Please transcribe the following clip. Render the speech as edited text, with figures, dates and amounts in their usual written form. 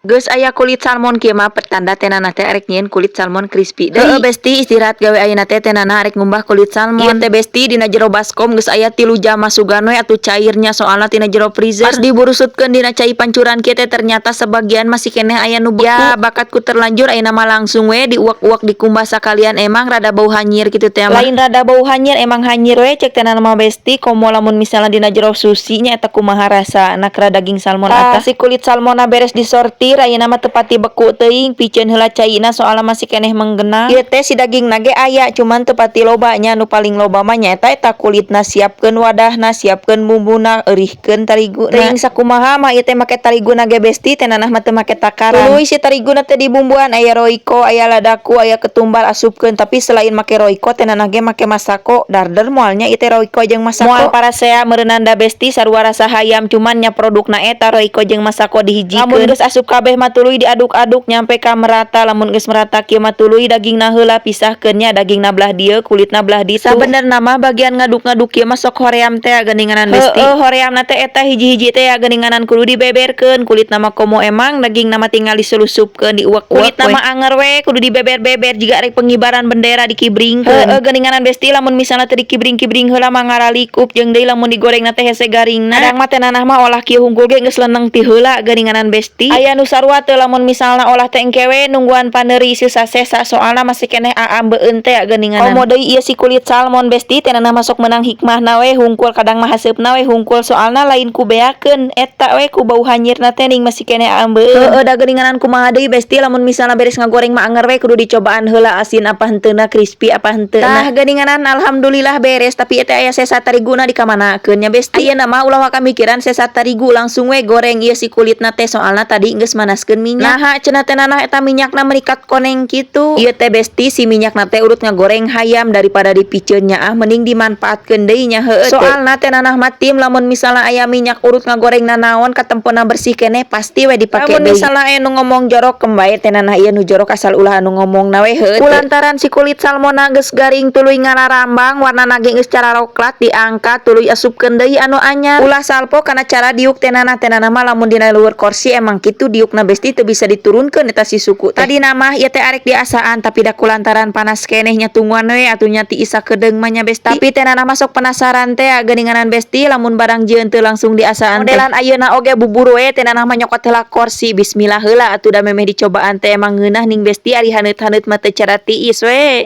Geus aya kulit salmon kieu mah pertanda teh Nana teh arek nyieun kulit salmon crispy deui. Heueuh Besti, istirahat gawe ayeuna teh teh Nana arek ngumbah kulit salmon. Ieu teh Besti, dina jero baskom geus aya 3 jam masukan we atuh cairnya, soalna tina jero freezer. Pas diburusutkeun dina cai pancuran kieu teh ternyata sebagian masih keneh aya nu beku. Ya, bakat ku terlanjur ayeuna mah langsung we diuak-uak, dikumbah sakalian. Emang rada bau hanyir kitu teh mah. Lain rada bau hanyir, emang hanyir we cek teh Nana mah, Besti. Komo lamun misalna dina jero sushi nya, eta kumaha rasana kera daging salmon eta. Si kulit salmonna beres disortir, ayeuna mah teu pati beku teuing, piceun heula caina soalna masih keneh menggenang. Ieu teh si dagingna ge aya, cuman teu pati loba nya, nu paling loba mah nyaeta eta kulitna. Siapkeun wadahna, siapkeun bumbuna, eurihkeun tariguna. Teuing sakumaha mah ieu teh make tariguna ge, Besti, teh Nanah mah teu make takaran. Tuluy si tariguna teh dibumbuan, aya Royco, aya ladaku, aya ketumbar, asupkeun. Tapi selain make Royco, teh Nanah ge make Masako. Darder moal nya ieu teh Royco jeung Masako? Moal parasea meureunana da, Besti, sarua rasa hayam, cuman nya produkna eta Royco jeung Masako dihijikeun. Lamun geus asup kabeh mah tuluy diaduk-aduk nyampe ka merata. Lamun geus merata kieu mah tuluy dagingna heula pisahkeun nya, dagingna belah dieu, kulitna belah ditu. Sabenerna mah bagian ngaduk-ngaduk kieu mah sok hoream teh geuninganan, Besti. Heueuh, horeamna teh eta hiji-hiji teh ya geuninganan, kudu dibeberkeun kulitna mah. Komo emang dagingna mah tinggal diselusupkeun, diuak-uak. Kulitna mah anger we kudu dibeber-beber jiga arek pengibaran bendera, dikibringkeun. Heueuh geuninganan, Besti, lamun misalna teu dikibring-kibring heula mah ngaralikup, jeung deui lamun digorengna teh hese garingna. Kadang mah teh Nanah mah olah kieu hungkul ge geus leneng ti heula geuninganan, Besti. Aya nu sarua teu lamun misalna olah teh engke we nungguan paneuri sisa-sesa, soalna masih keneh aambeun teh geuninganan? Komo deui ieu si kulit salmon, Besti, teh Nanah masuk menang hikmahna we hungkul, kadang mah haseupna we hungkul, soalna lain ku beakeun eta we ku bau hanyirna teh ning masih keneh aambeun. Heueuh da geuninganan, kumaha deui, Besti, lamun misalna beres ngagoreng mah anger we, kudu dicobaan heula asin apa henteuna, crispy apa henteuna. Tah geuninganan, alhamdulillah beres, tapi eta aya sesa tariguna dikamanakeun nya, Besti? Ayeuna mah ulah waka mikiran sesa tarigu, langsung we goreng ieu si kulitna teh, soalna tadi geus manaskeun minyak. Naha cenah teh Nanah eta minyakna menikat koneng kitu? Ieu teh Besti, si minyakna teh urut ngagoreng hayam, daripada dipiceun nyaah mending dimanfaatkeun deui nya, heueuh teu? Soalna teh Nanah mah tim lamun misalna aya minyak urut ngagoreng nanaon katempona bersih keneh, pasti we dipake deui. Lamun misalna aya nu ngomong jorok kembae teh Nanah ieu nu jorok, asal ulah anu ngomongna we, heueuh teu? Kulantaran si kulit salmonna geus garing tuluy ngararambang, warnana ge geus cararoklat, diangkat tuluy asupkeun deui anu anyar. Ulah salpo kana cara diuk teh Nanah. Teh Nanah mah lamun dina luhur korsi emang kitu diukna, Besti, teu bisa diturunkeun eta si suku teh. Tadina mah ieu teh arek diasaan, tapi da kulantaran panas keneh nya tungguan we atuh nya ti isa kedeung mah nya, Besti. Tapi teh Nanah masuk penasaran teh geuninganan, Besti, lamun barang jieun teu langsung diasaan teh. Modelan ayeuna oge bubur we teh Nanah mah nyokot heula korsi, bismillah heula atuh, da memeh dicobaan teh emang ngeunah ning, Besti, ari haneut-haneut mah teu cara tiis we.